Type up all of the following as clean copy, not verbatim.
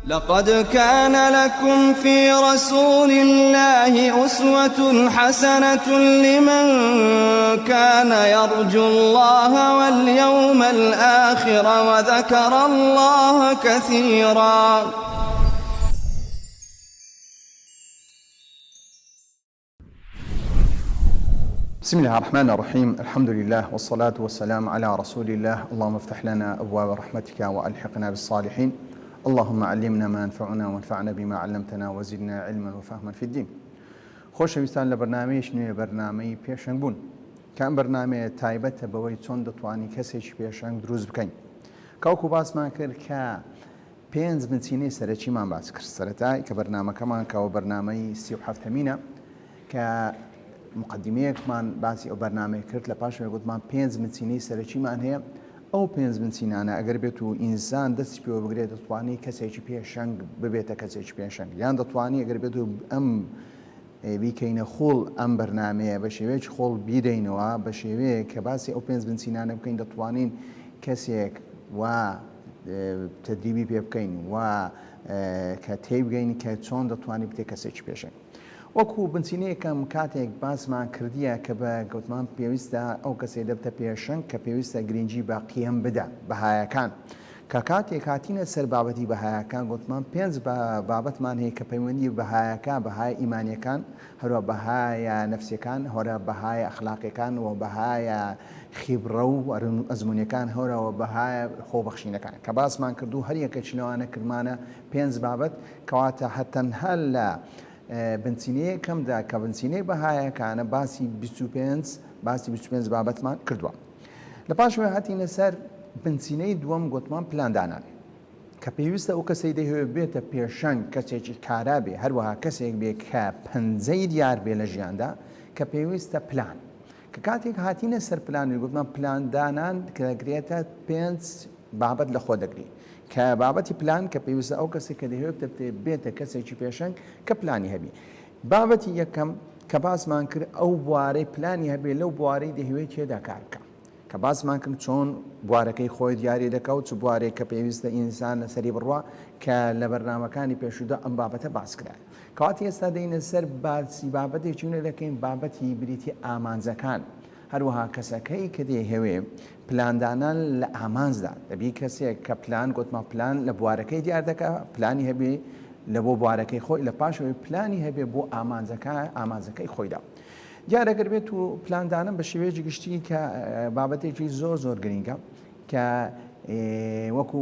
لقد كان لكم في رسول الله أسوة حسنة لمن كان يرجو الله واليوم الآخر وذكر الله كثيرا. بسم الله الرحمن الرحيم الحمد لله والصلاة والسلام على رسول الله اللهم افتح لنا أبواب رحمتك وألحقنا بالصالحين اللهم علمنا ما ينفعنا وانفعنا بما علمتنا وزدنا علما وفهما في الدين خۆشەویستان لە بەرنامەیەکی نوێ بەرنامەی پێشەنگ بوون کە ئەم بەرنامەیە تایبەتە بەوەی چۆن دەتوانین کەسێکی پێشەنگ دروست بکەین کەوەکو باسمان کرد کە پێنج بنچینەی سەرەکیمان باس کرد سەرەتای کە بەرنامەکەمان کەەوە بەرنامەی 37مینە کە مقدمەیەکمان باسی ئەو بەرنامەیە کرد لە پاشەوەی گوتمان پێنج بنچینەی سەرەکیمان هەیە ئەو پێنج بنچینانە ئەگەر بێت و ئینسان دەستی پێوە بگرێت دەتوانێت کەسێکی پێشەنگ ببێتە کەسێکی پێشەنگ یان دەتوانانی ئەگەر بێت و ئەم بیکەینە خوڵ ئەم بەرنمەیە بە شێوەیەکی خۆڵ بیدەینەوە بە شێوەیە کە باسی ئەو پێنج بنچینانە بکەین دەتوانین کەسێک و تدریبی پێ بکەین و کە تێبگەین کە چۆن دەتوانانی بتێ کەسێکی پێشەنگ. وەکو بنچینەیەکەم کاتێک باسمان کردیە کە بە گوتمان پێویستە ئەو کەسەی دەبتە پێشەنگ کە پێویستە گرنگی بە قیەم بدا بەهایەکان کە کاتێک هاتینە سەر بابەتی بەهایەکان گوتمان پێنج بابەتمان هەیە کە پەیوەندی بەهایەکە بەهای ئیمانیەکان هەروە بەهایە نەفسیەکان هەرە بەهایە ئەخلاقیەکان و بەهایە خیبڕە و ئەزمونیەکان هەرەوە بەهایە خۆبەخشینەکان کە باسمان کردو هەریەکەکی لەوانە کردمانە پێنج بابەت کەواتە هەر تەنها لە بنچینەی یەکەمدا کە بنچینەی بەهایەکانە باسی 25 باسی 25 بابەتمان کردووە. لە پاشەوەی هاتینە سەر بنچینەی دووەم گوتمان پلاندانان کە پێویستە ئەو کەسەی دەیهەوێت بێتە پێشەنگ کەسێکی کارا بێ هەروەها کەسێک بێ کە پەنجەی دیار بێ لە ژیاندا کە پێویستە پلان کە کاتێک هاتینە سەر پلان گوتمان پلاندانان کە دەگرێتە پێنج بابەت لە خۆ دەگری کە بابەتی پلان کە پێویستە ئەو کەسێک کە دەیەوێت بتێ بێتە کەسێکی پێشەنگ کە پلانی هەبی بابەتی یەکەم کە باسمان کرد ئەو بوارەی پلانی هەبێ لەو بوارەی دەیەوێت تێدا کار بکە کە باسمان کرد چۆن بوارەکەی خۆی دیاری دەکا و چ بوارێک کە پێویستە ئینسان لەسەری بڕوا کە لە بەرنامەکانی پێشوودا ئەم بابەتە باس کرا کەواتە ئێستا دێینە سەر باسی بابەتێکی نوێ دەکەین بابەتی بریتی ئامانجەکان هەروەها کەسەکەی کە دەیهەوێ پلاندانان لە ئامانجدا دەبی کەسێک کە پلان گوتمان پلان لە بوارەکەی دیار دەکا پلانی هەبێ لە بۆ بوارەکەی خۆی لە پاشەوەی پلانی هەبێ بۆ ئامانجەکە ئامانجەکەی خۆیدا دیارە گەر بێت و پلاندانە بە شێوەیەکی گشتی کە بابەتێکی زۆر زۆر گرنگە کە وەکو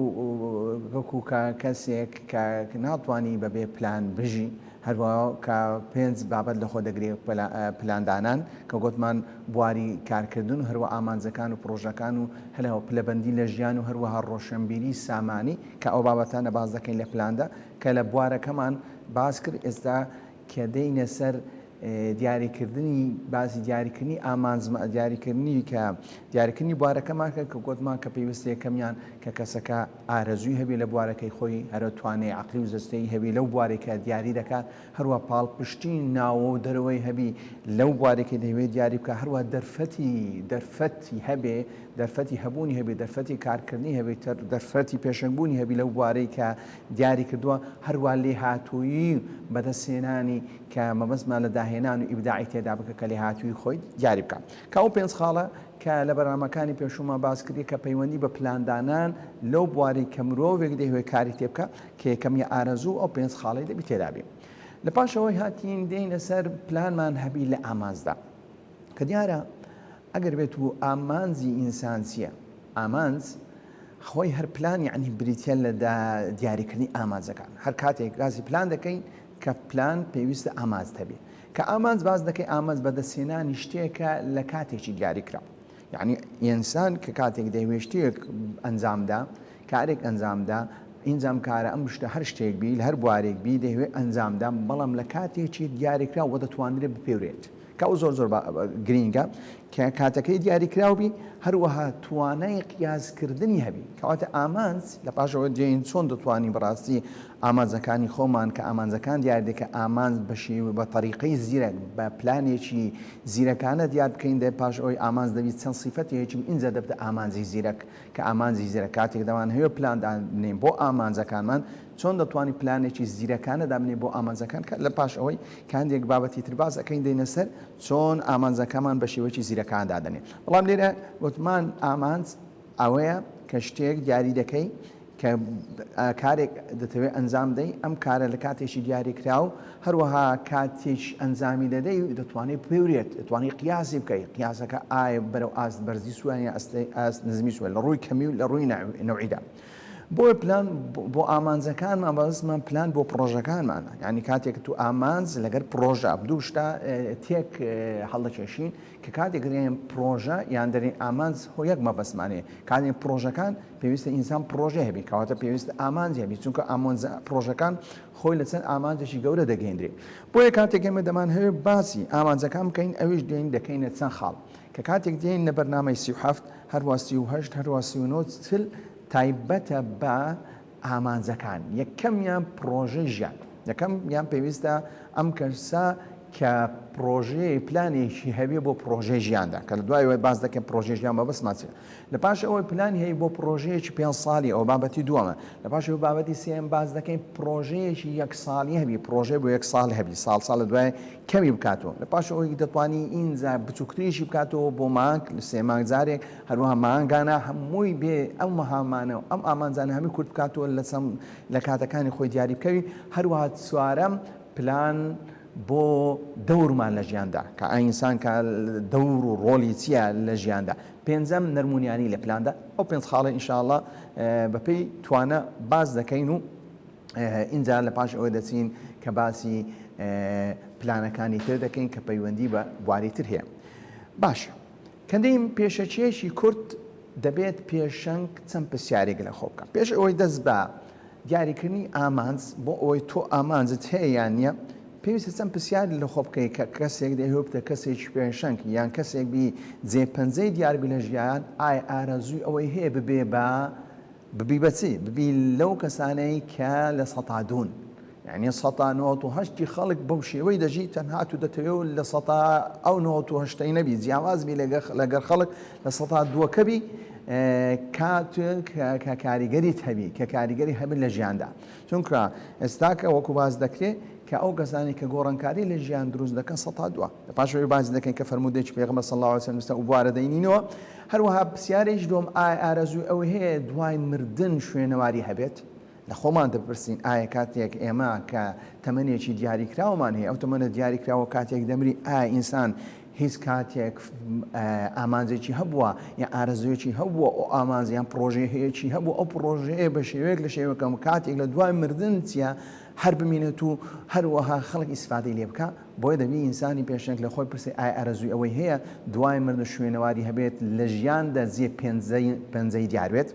وەکو کە کەسێک کە ناتوانی بەبێ پلان بژی هەروە کە پێنج بابەت لەخۆ دەگرێ پلاندانان کە گوتمان بواری کارکردن و هەروە ئامانجەکان و پرۆژەکان و هەلەوە پلەبەندی لە ژیان و هەروەها ڕۆشنبیری سامانی کە ئەو بابەتانە باس دەکەین لە پلاندا کە لە بوارەکەمان باس کرد ئێستا کە دێینە سەر دیاریکردنی باسی دیاریکردنی ئامانج دیاریکردنی کە دیاریکردنی بوارەکەمان کرد کە گۆتمان کە پێویستە یەکەمیان کە کەسەکە ئارەزووی هەبێ لە بوارەکەی خۆی هەرە توانای عەقلی و جەستەیی هەبی لەو بوارەی کە دیاری دەکات هەروە پاڵپشتی ناوە و دەرەوەی هەبی لەو بوارێک کە دەیەوێت دیاری بکە هەروە دەرفەتی دەرفەتی هەبێ دەرفەتی هەبوونی هەبێ دەرفەتی کارکردنی هەبێ دەرفەتی پێشەنگبوونی هەبی لەو بوارەی کە دیاری کردووە هەروا لێهاتوویی بەدەستهێنانی کە مەبەستمان لە داهێنان و ئیبداعی تێدا بکە کە لێهاتوویی خۆی دیاری بکا کە ئەو پێنج خاڵە کە لە بەرنامەکانی پێشوومان باس کردی کە پەیوەندی بە پلاندانان لەو بوارەی کە مرۆڤێک دەیهەوێت کاری تێ بکا کە یەکەمی ئارەزوو ئەو پێنج خاڵەی دەبی تێدا بی لە پاشەوەی هاتین دێینە سەر پلانمان هەبی لە ئامانجدا کە دیارە ئەگەر بێت و ئامانجی ئینسان چییە؟ ئامانج خۆی هەر پلان یعنی بریتە لە دیاریکردنی ئامانجەکان هەر کاتێک باسی پلان دەکەین کە پلان پێویستە ئامانج هەبێ کە ئامانج باس دەکەی ئامانج بەدەستهێنانی شتێکە لە کاتێکی دیاریکراو یعنی ئینسان کە کاتێک دەیەوێت شتێک ئەنجامدا کارێک ئەنجامدا ئینجام کارە ئەم شتە هەر شتێک بی لە هەر بوارێک بی دەیەوێت ئەنجامدا بەڵام لە کاتێکی دیاریکراو وە دەتوانرێت بپێورێت کە ئەو زۆر زۆر گرینگە. کە کاتەکەی دیاریکراو بی، هەروەها توانای قیاسکردنی هەبی. کەواتە ئامانج، لە پاشەوە دێین چۆن دەتوانین بەڕاستی ئامانجەکانی خۆمان کە ئامانجەکان دیاری دەکەن ئامانج بە شێوە بە تەریقەی زیرەک بە پلانێکی زیرەکانە دیار بکەین دە پاش ئەوەی ئامانج دەبی چەند سیفەتی هەیە ئینجا دەبتە ئامانجی زیرەک کە ئامانجی زیرەک کاتێک دەمانهەوێ پلان دابنێین بۆ ئامانجەکانمان چۆن دەتوانی پلانێکی زیرەکانە دابنێی بۆ ئامانجەکان کە لە پاش ئەوەی کە هەندێک بابەتی تر باس ئەکەین دێینە سەر چۆن ئامانجەکەمان بە شێوەیەکی زیرەکانە دادەنێین بەڵام لێرە گوتمان ئامانج ئەوەیە کە شتێک دیاری دەکەی کە کارێک دەتەوێت ئەنجام دەی ئەم کارە لە کاتێکی دیاریکراو هەروەها کاتێک ئەنجامی دەدەی دەتوانێت پێورێت دەتوانانی قیاسی بکەی قیاسەکە ئایا بەرەو ئاست بەرزی سووە یان ئاست نزمی سووە لە ڕووی کەمی و لە ڕووی نەوعیدا. بۆیە پلان بۆ ئامانجەکانمان بەستمان پلان بۆ پڕۆژەکانمانە یعنی کاتێک تو ئامانج لەگەر پڕۆژە دوو شتە تێک هەڵدەکێشین کە کاتێک دەرێن پڕۆژە یان دەرێن ئامانج هۆ یەک مەبەستمان هەیە کاتێک پڕۆژەکان پێویستە ئینسان پڕۆژە هەبی کەواتە پێویستە ئامانج هەبی چونکە ئامانج پڕۆژەکان خۆی لە چەند ئامانجێکی گەورە دەگەیندرێ بۆیە کاتێک ئێمە دەمانهەوێت باسی ئامانجەکان بکەین ئەویش دێین دەکەینە چەند خاڵ کە کاتێک دێین لە بەرنامەی 37 هەروا 38 هەروا 39 40 تایبەتە بە ئامانجەکان یەکەمیان پڕۆژەی ژیان یەکەم یان پێویستە ئەم کەسە کە پڕۆژەیە پلانێکی هەبێ بۆ پڕۆژەی ژیاندا کە لە دوای باس دەکەن پڕۆژەی ژیان مەبەستمان چیە لە پاش ئەوەی پلانی هەیە بۆ پڕۆژەیەکی پێ ساڵی ئەو بابەتی دووەمە لە پاش ئەو بابەتی سێم باس دەکەین پڕۆژەیەکی یەک ساڵی هەبی پڕۆژەی بۆ یەک ساڵ هەبی ساڵ ساڵ لە دوای کەمی بکاتەوە لە پاش ئەوەی دەتوانی ئینجا بچووکتریشی بکاتەوە بۆ مانگ لە سێ مانگ جارێک هەروەها مانگانە هەمووی بێ ئەو مەهامانە و ئەم ئامانجانە هەمووی کورت بکاتەوە لە چەند لە کاتەکانی خۆی دیاری بکەوی هەروەها چوارەم پلان بۆ دەورمان لە ژیاندا کە ئینسان کە دەور و ڕۆڵی چییە لە ژیاندا پێنجەم نەرمونیانی لە پلاندا ئەو پێنج خاڵە ئینشاءاللە بەپێی توانا باس دەکەین و ئینجا لە پاش ئەوە دەچین کە باسی پلانەکانی تر دەکەین کە پەیوەندی بە بواری تر هەیە باشە کە دێین پێشەکییەکی کورت دەبێت پێشەنگ چەند پرسیارێک لە خۆ بکە پێش ئەوەی دەست بە دیاریکردنی ئامانج بۆ ئەوەی تۆ ئامانجت هەیە یان نییە پێویستە چەند پرسیار لە خۆ بکەیت کە کەسێک دەیەوێت ببتە کەسێکی پێشەنگ یان کەسێک بی جێ پەنجەی دیار بی لە ژیان ئایا ئارەزووی ئەوەی هەیە ببێ بە ببی بە چی؟ ببی لەو کەسانەی کە لە سەتا دوون. یعنی سەتا نەوەت و هەشتی خەڵک بەو شێوەی دەژی تەنها تو دەتەوێ و لە سەتا ئەو نەوەت و هەشتەی نەبی جیاواز بی لەگەر خەڵک لە سەتا دووەکە بی کاتێک کە کاریگەریت هەبی کە کاریگەری هەبێت لە ژیاندا چونکە ئێستاکە وەکو باس دەکرێت کە ئەو کەسانی کە گۆڕانکاری لە ژیان دروست دەکەن سەتا دووە لە پاش ئەوەی باس دەکەین کە فەرموودەیەکی پێغەمبەر صلی اللە علیه وسلم ئەو بوارە دەینینەوە هەروەها پرسیارێکی دووەم ئایا ئارەزووی ئەوەی هەیە دوای مردن شوێنەواری هەبێت؟ لە خۆمان دەپرسین ئایا کاتێک ئێمە کە تەمەنێکی دیاریکراومان هەیە ئەو تەمەنە دیاریکراوە کاتێک دەمری ئایا ئینسان هیچ کاتێک ئامانجێکی هەبووە یان ئارەزوویەکی هەبووە ئەو ئامانج یان پڕۆژەیەکی هەبوو ئەو پڕۆژەیە بە شێوەیەک لە شێوەکەم کاتێک لە دوای مردن چییە هەر بمینێت و هەروەها خەڵک ئیسفادەی لێ بکا بۆیە دەبی ئینسانی پێشەنگ لە خۆی پرسی ئایا ئارەزووی ئەوەی هەیە دوای مردن شوێنەواری هەبێت لە ژیاندا جێ پەنجەی دیار بێت؟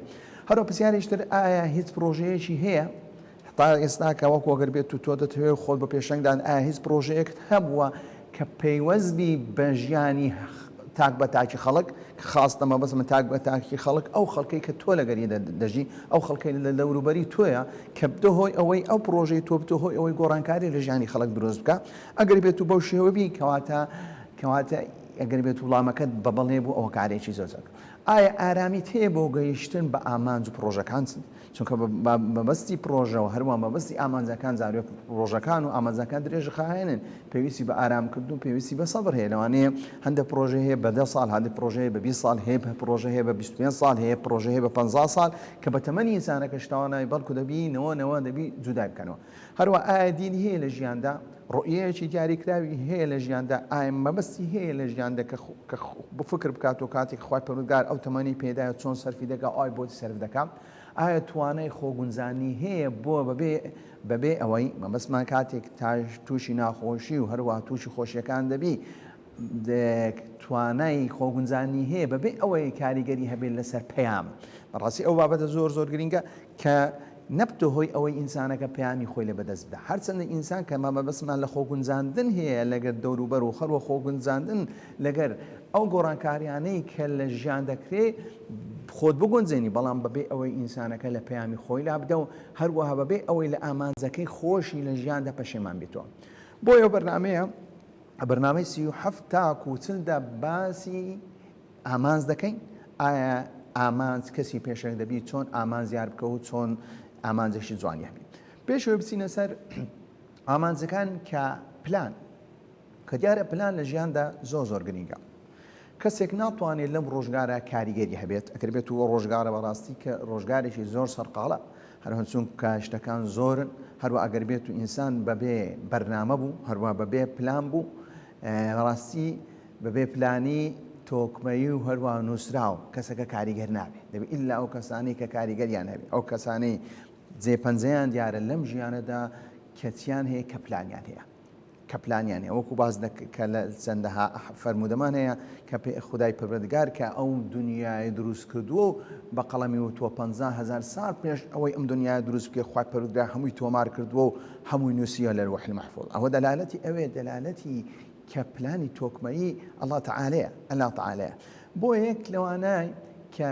هەروە پرسیارێکی تر ئایا هیچ پرۆژەیەکی هەیە تا ئێستا کە وەکو ئەگەر بێت و تۆ دەتەوێت خۆت بە پێشەنگ دان ئایا هیچ پرۆژەیەکت هەبووە کە پەیوەست بی بە ژیانی تاک بە تاکی خەڵک کە خاستە مەبەستمە تاک بە تاکی خەڵک ئەو خەڵکەی کە تۆ لەگەری دەژی ئەو خەڵکەی لە دەوروبەری تۆیە کە بتە هۆی ئەوەی ئەو پرۆژەی تۆ بتە هۆی ئەوەی گۆڕانکاری لە ژیانی خەڵک دروست بکە ئەگەر بێت و بەو شێوە بی کەواتە کەواتە ئەگەر بێت وڵامەکەت بە بەڵێ بوو ئەوە کارێکی زۆر زۆر ئایا ئارامیت هەیە بۆ گەیشتن بە ئامانج و پرۆژەکان چونکە بە مەبەستی پڕۆژە و هەروەها مەبەستی ئامانجەکان جارێ پڕۆژەکان و ئامانجەکان درێژخایەنن پێویستی بە ئارامکردن و پێویستی بە سەبر هەیە لەوانەیە هەندێک پڕۆژە هەیە بە 10 ساڵ هەندێک پڕۆژە هەیە بە 20 ساڵ هەیە پڕۆژە هەیە بە 25 ساڵ هەیە پڕۆژە هەیە بە 50 ساڵ کە بە تەمەنی ئینسانەکە شتاوە ناوی بەڵکو دەبی نەوە نەوە دەبی جودای بکەنەوە هەروە ئایا دینی هەیە لە ژیاندا ڕوئیەیەکی دیاریکراوی هەیە لە ژیاندا ئایا مەبەستی هەیە لە ژیاندا کە کە فکر بکات و کاتێک خوای پەروەردگار ئەو تەمەنی پێدایە چۆن سەرفی دەکا ئای بۆچی سەرف دەکا ئایا توانای خۆگونجانی هەیە بۆ بەبێ بەبێ ئەوەی مەبەستمان کاتێک تاش تووشی ناخۆشی و هەروەها تووشی خۆشیەکان دەبی توانای خۆگونجانی هەیە بەبێ ئەوەی کاریگەری هەبێت لەسەر پەیام بەڕاستی ئەو بابەتە زۆر زۆر گرنگە کە. نەبتە هۆی ئەوەی ئینسانەکە پەیامی خۆی لە بەدەست بدا. هەرچەندە ئینسان کە مەبەستمان لە خۆگونجاندن هەیە لەگەر دەوروبەر و هەروە خۆگونجاندن لەگەر ئەو گۆڕانکاریانەی کە لە ژیان دەکرێ خۆت بگونجێنی، بەڵام بەبێ ئەوەی ئینسانەکە لە پەیامی خۆی لابدا و هەروەها بەبێ ئەوەی لە ئامانجەکەی خۆشی لە ژیاندا پەشێمان بێتەوە. بۆیە ئەو بەرنامەیە بەرنامەی 37 تاکو 40 دا باسی ئامانج دەکەین، ئایا ئامانج کەسی پێشەنگ دەبی چۆن ئامانج دیار بکە و چۆن ئامانجێکی جوانی هەبی. پێش ئەوەی بچینە سەر ئامانجەکان کە پلان کە دیارە پلان لە ژیاندا زۆر زۆر گرنگە. کەسێک ناتوانێت لەم ڕۆژگارە کاریگەری هەبێت ئەگەر بێت و ڕۆژگارە بەڕاستی کە ڕۆژگارێکی زۆر سەرقاڵە هەروە چونکە شتەکان زۆرن هەروە ئەگەر بێت و ئینسان بەبێ بەرنامە بوو هەروە بەبێ پلان بوو بەڕاستی بەبێ پلانی تۆکمەیی و هەروە نووسراو کەسەکە کاریگەر نابێت دەبێت ئیلا ئەو کەسانەی کە کاریگەریان هەبێت ئەو کەسانەی جێ پەنجەیان دیارە لەم ژیانەدا کەچیان هەیە کە پلانیان هەیە کە پلانیان هەیە وەکو باس کە لە چەندەها فەرموودەمان هەیە کە پێ خودای پەروەردگار کە ئەو دنیای دروست کردووە و بە قەڵەمی وتووە 50 هەزار ساڵ پێش ئەوەی ئەم دنیای دروست بکەی خوای پەروەردگار هەمووی تۆمار کردووە و هەمووی نووسیوە لە لوح المحفوظ ئەوە دەلالەتی ئەوێ دەلالەتی کە پلانی تۆکمەیی اللە تعالیە اللە تعالیە بۆ یەک لەوانە کە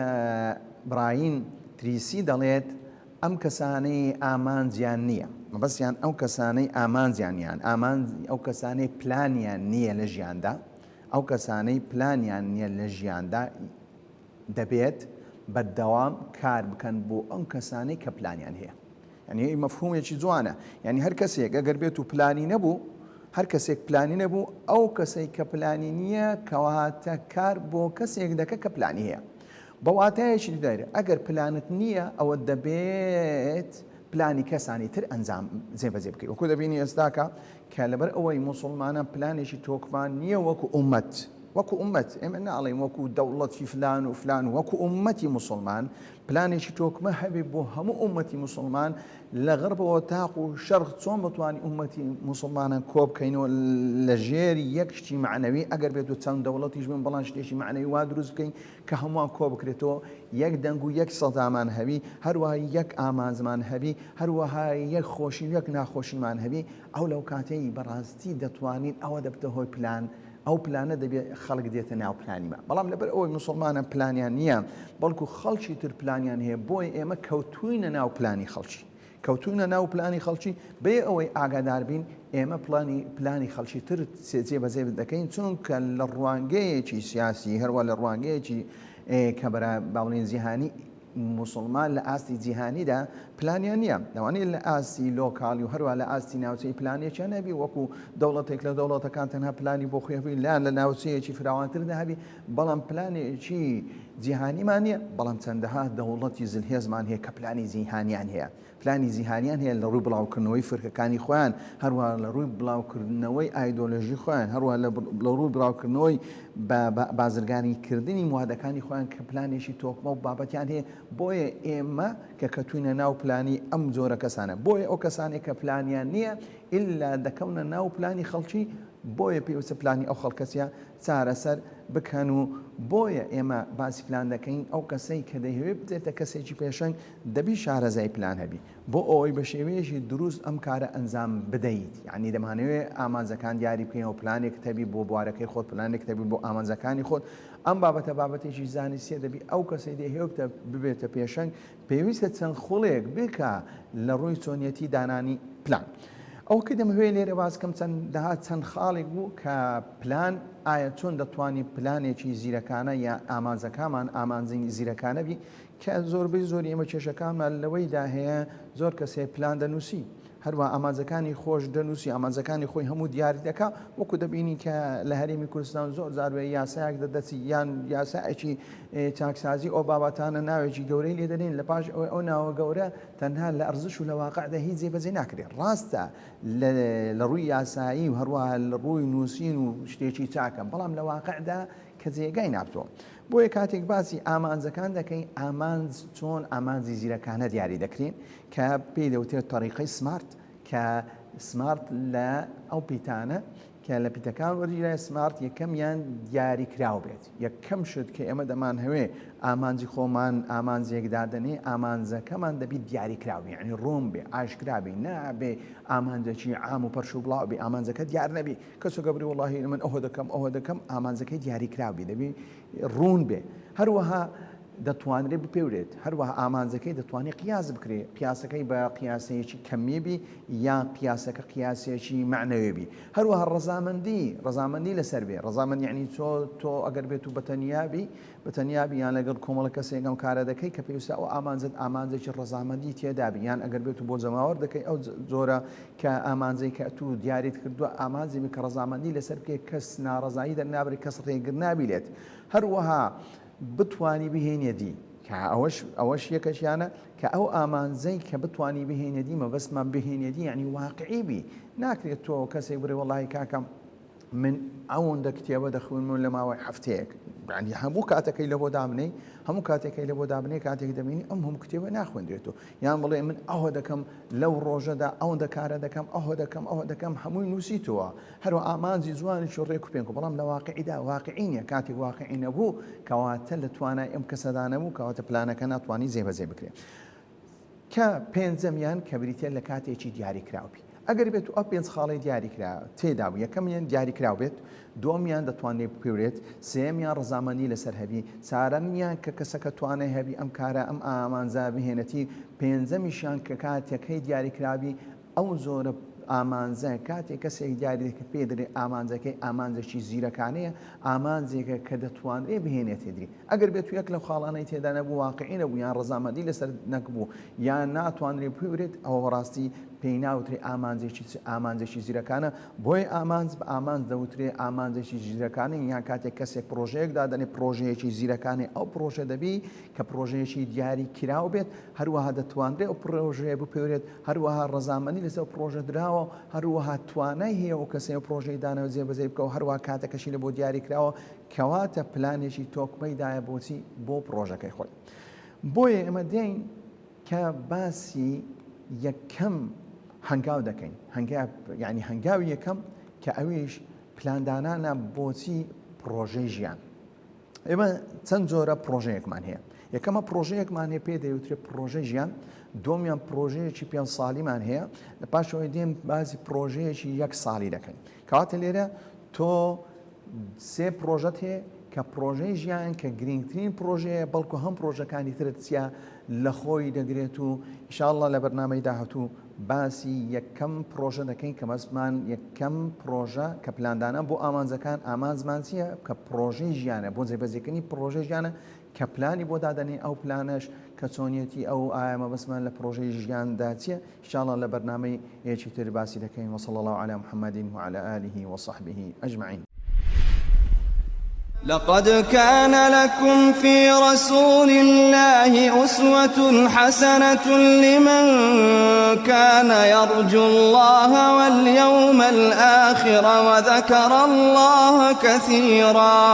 براین تریسی دەڵێت ئەم کەسانەی ئامانجیان نییە، مەبەستیان ئەو کەسانەی ئامانجیان نییە، ئامانج ئەو کەسانەی پلانیان نییە لە ژیاندا، ئەو کەسانەی پلانیان نییە لە ژیاندا دەبێت بەردەوام کار بکەن بۆ ئەم کەسانەی کە پلانیان هەیە. یعنی مەفهومێکی جوانە، یعنی هەر کەسێک ئەگەر بێت و پلانی نەبوو، هەر کەسێک پلانی نەبوو، ئەو کەسەی کە پلانی نییە کەواتە کار بۆ کەسێک دەکە کە پلانی هەیە. بە واتایەکی تر ئەگەر پلانت نییە ئەوە دەبێت پلانی کەسانی تر ئەنجام جێبەجێ بکەیت وەکو دەبینی ئێستاکە کە لەبەر ئەوەی موسڵمانان پلانێکی تۆکمان نییە وەکو ئومەت وەکو ئومەت ئێمە ناڵێین وەکو دەوڵەتی فلان و فلان وەکو ئومەتی موسڵمان پلانێکی تۆکمە هەبێ بۆ هەموو ئومەتی موسڵمان لە غەربەوە تاق و شەرق چۆن بتوانین ئومەتی موسڵمانان کۆ بکەینەوە لە ژێر یەک شتی مەعنەوی ئەگەر بێت و چەند دەوڵەتیش بن بەڵام شتێکی مەعنەوی وا دروست بکەین کە هەمووان کۆ بکرێتەوە یەک دەنگ و یەک سەدامان هەبی هەروەها یەک ئامانجمان هەبی هەروەها یەک خۆشی و یەک ناخۆشیمان هەبی ئەو لەو کاتەی بەڕاستی دەتوانین ئەوە دەبتە هۆی پلان ئەو پلانە دەبێت خەڵک دێتە ناو پلانی ما بەڵام لەبەر ئەوەی موسڵمانان پلانیان نییە بەڵکو خەڵکی تر پلانیان هەیە بۆیە ئێمە کەوتوینە ناو پلانی خەڵکی کەوتوینە ناو پلانی خەڵکی بێ ئەوەی ئاگادار بین ئێمە پلانی پلانی خەڵکی تر جێ بەجێ دەکەین چونکە لە ڕوانگەیەکی سیاسی هەروە لە ڕوانگەیەکی کە بەرا باڵین جیهانی موسڵمان لە ئاستی جیهانیدا پلانیان نییە، لەوانەیە لە ئاستی لۆکاڵی و هەروەها لە ئاستی ناوچەیی پلانێکیان هەبی، وەکو دەوڵەتێک لە دەوڵەتەکان تەنها پلانی بۆ خۆی هەبی، یان لە ناوچەیەکی فراوانتردا هەبی، بەڵام پلانێکی جیهانیمان نییە، بەڵام چەندەها دەوڵەتی زلهێزمان هەیە کە پلانی جیهانیان هەیە. پلانی جیهانیان هەیە لە ڕووی بڵاوکردنەوەی فرکەکانی خۆیان، هەروەها لە ڕووی بڵاوکردنەوەی ئایدۆلۆژی خۆیان، هەروەها لە ڕووی بڵاوکردنەوەی بازرگانی کردنی موادەکانی خۆیان کە پلانێکی تۆکمە و بابەتیان هەیە، بۆیە ئێمە کە کەتوینە ناو پلانی ئەم جۆرە کەسانە، بۆیە ئەو کەسانەی کە پلانیان نییە ئیلا دەکەونە ناو پلانی خەڵکی، بۆیە پێویستە پلانی ئەو خەڵکەچیە چارەسەر بکەن و بۆیە ئێمە باسی پلان دەکەین، ئەو کەسەی کە دەیهەوێت ببێتە کەسێکی پێشەنگ دەبی شارەزای پلان هەبی بۆ ئەوەی بە شێوەیەکی دروست ئەم کارە ئەنجام بدەیت، یانی دەمانەوێت ئامانجەکان دیاری بکەینەوە پلانێکت هەبی بۆ بوارەکەی خۆت، پلانێکت هەبی بۆ ئامانجەکانی خۆت، ئەم بابەتە بابەتێکی زانستیە دەبی ئەو کەسەی دەیهەوێت ببێتە پێشەنگ پێویستە چەند خوڵێک بکا لە ڕووی چۆنیەتی دانانی پلان. ئەوە کە دەمهەوێت لێرە باس کەم چەندەها چەند خاڵێک بوو کە پلان ئایا چۆن دەتوانی پلانێکی زیرەکانە یا ئامانجەکانمان ئامانجی زیرەکانە بی کە زۆربەی زۆری ئێمە کێشەکانمان لەوەیدا هەیە زۆر کەس هەیە پلان دەنووسی هەروە ئامانجەکانی خۆش دەنووسی ئامانجەکانی خۆی هەموو دیاری دەکا وەکو دەبینی کە لە هەرێمی کوردستان زۆر جار وێ یاسایەک دەدەچی یان یاسایەکی چاکسازی ئەو بابەتانە ناوێکی گەورەی لێ دەنێن لە پاش ئەوەی ئەو ناوە گەورە تەنها لە ئەرزش و لە واقعدا هیچ جێبەجێ ناکرێت ڕاستە لە ڕووی یاسایی و هەروەها لە ڕووی نووسین و شتێکی چاکە بەڵام لە واقعدا کە جێگای نابتەوە بۆیە کاتێک باسی ئامانجەکان دەکەین ئامانج چۆن ئامانجی زیرەکانە دیاری دەکرێن کە پێی دەوترێت تەریقەی سمارت کە سمارت لە ئەو پیتانە. کە لە پیتەکان وەرگیرای smart، یەکەمیان دیاریکراو بێت. یەکەم شت کە ئێمە دەمانهەوێ ئامانجی خۆمان ئامانجێک دادەنێ، ئامانجەکەمان دەبی دیاریکراو بێ، یعنی ڕوون بێ، ئاشکرا بێ، نابێ ئامانجێکی عام و پەرش و بڵاو بێ، ئامانجەکە دیار نەبی. کەسێکە بری وەڵاهی من ئەوە دەکەم ئەوە دەکەم، ئامانجەکەی دیاریکراو بێ، دەبی ڕوون بێ. هەروەها دەتوانرێ بپێورێت، هەروەها ئامانجەکەی دەتوانێ قیاس بکرێ، قیاسەکەی بە قیاسەیەکی کەمیی بی یان قیاسەکە قیاسێکی مەعنەوی بی. هەروەها ڕەزامەندی، ڕەزامەندی لەسەر بێ، ڕەزامەند یەعنی تۆ تۆ ئەگەر بێت و بەتەنیا بی، بەتەنیا بی یان لەگەڵ کۆمەڵە کەسێک ئەم کارە دەکەی کە پێویستە ئەو ئامانجەت ئامانجێکی ڕەزامەندی تێدا بی، یان ئەگەر بێت و بۆ جەماوەر دەکەی ئەو جۆرە کە ئامانجەی کە ئەتوو دیاریت کردووە ئامانجی بی کە ڕەزامەندی لەسەر بکەی، کەس ناڕەزایی دەرنابرێ، کەس ڕێگر نابی لێت. هەروەها بتوانی بهێنیە دی، کە ئەوەش ئەوەش یەکەکیانە کە ئەو ئامانجەی کە بتوانی بهێنیە دی، مەبەستمان بهێنیە دی یعنی واقعی بی. ناکرێت تۆ کەسێک بڵێ وەڵاهی کاکە من ئەوەندە کتێبە دەخوێنمەوە لە ماوەی هەفتەیەک، یعنی هەموو کاتەکەی لە بۆ دابنێی، هەموو کاتێکەی لە بۆ دابنێ، کاتێک دەبینی ئەم هەموو کتێبە ناخوێندرێتەوە، یان بڵێ من ئەوە دەکەم لەو ڕۆژەدا ئەوەندە کارە دەکەم، ئەوە دەکەم، ئەوە دەکەم، هەمووی نووسیتەوە، هەروە ئامانجی جوانیش و ڕێک و پێک، بەڵام لە واقعیدا واقعی نییە. کاتێک واقعی نەبوو کەواتە لە توانای ئەم کەسەدا نەبوو، کەواتە پلانەکە ناتوانانی جێبەجێ بکرێت. کە پێنجەمیان کە بریتیە لە کاتێکی دیاریکراو بی. ئەگەر بێت و ئەو پێنج خاڵەی دیاریکرا تێدا بوو، یەکەمیان دیاریکراو بێت، دووەمیان دەتوانرێت بپێورێت، سێیەمیان ڕەزامەندی لەسەر هەبی، چارەمیان کە کەسەکە توانای هەبی ئەم کارە ئەم ئامانجە بهێنێتی، پێنجەمیشیان کە کاتەکەی دیاریکراوبی، ئەو جۆرە ئامانجە کاتێک کەسێک دیاری دەکرێت پێی دەلێ ئامانجەکەی ئامانجێکی زیرەکانەیە، ئامانجێکە کە دەتوانرێ بهێنێتە دی. ئەگەر بێت و یەک لەو خاڵانەی تێدا نەبوو، واقعی نەبوو، یان ڕەزامەندی لەسەر نەکبوو، یان ناتوانرێ بپێورێت، ئەوە بەڕاستی پێی ناوترێ ئامانجێکی ئامانجێکی زیرەکانە. بۆیە ئامانج بە ئامانج دەوترێ ئامانجێکی زیرەکانە، یان کاتێک کەسێک پڕۆژەیەک دادەنێ پڕۆژەیەکی زیرەکانەی، ئەو پڕۆژە دەبی کە پڕۆژەیەکی دیاری کراو بێت، هەروەها دەتوانرێ ئەو پڕۆژەیە بپێورێت، هەروەها ڕەزامەندی لەسەر ئەو پڕۆژە دراوە، هەروەها توانای هەیە ئەو کەسەی ئەو پڕۆژەی داناوە جێبەجێی بکا و هەروەها کاتەکەشی لە بۆ دیاری کراوە، کەواتە پلانێکی تۆکمەی دایە بۆچی؟ بۆ پڕۆژەکەی خۆی. بۆیە ئێمە دێین کە باسی یەکەم هەنگاو دەکەین، هەنگاو یعنی هەنگاوی یەکەم کە ئەویش پلاندانانە بۆچی؟ پڕۆژەی ژیان. ئێمە چەند جۆرە پڕۆژەیەکمان هەیە. یەکەمە پڕۆژەیەکمان هەیە پێ دەوترێت پڕۆژەی ژیان، دووەمیان پڕۆژەیەکی پێنج ساڵیمان هەیە، لە پاشەوەی دێن باسی پڕۆژەیەکی یەک ساڵی دەکەین. کەواتە لێرە تۆ سێ پڕۆژەت هەیە کە پڕۆژەی ژیان کە گرنگترین پڕۆژەیە، بەڵکو هەم پڕۆژەکانی ترت چیە لە خۆی دەگرێت و ئیشاڵڵا لە بەرنامەی داهاتوو باسی یەکەم پڕۆژە دەکەین کە مەبەستمان یەکەم پڕۆژە کە پلاندانان بۆ ئامانجەکان، ئامانجمان چییە؟ کە پڕۆژەی ژیانە، بۆ جێبەجێکردنی پڕۆژەی ژیانە کە پلانی بۆ دادەنێین، ئەو پلانەش کە چۆنیەتی ئەو ئایا مەبەستمان لە پڕۆژەی ژیاندا چییە، ان شاء اللە لە بەرنامەی یەکی تر باسی دەکەین، وصلی اللە علی محمد وعلی آله وصحبه اجمعین. لقد كان لكم في رسول الله أسوة حسنة لمن كان يرجو الله واليوم الآخر وذكر الله كثيرا.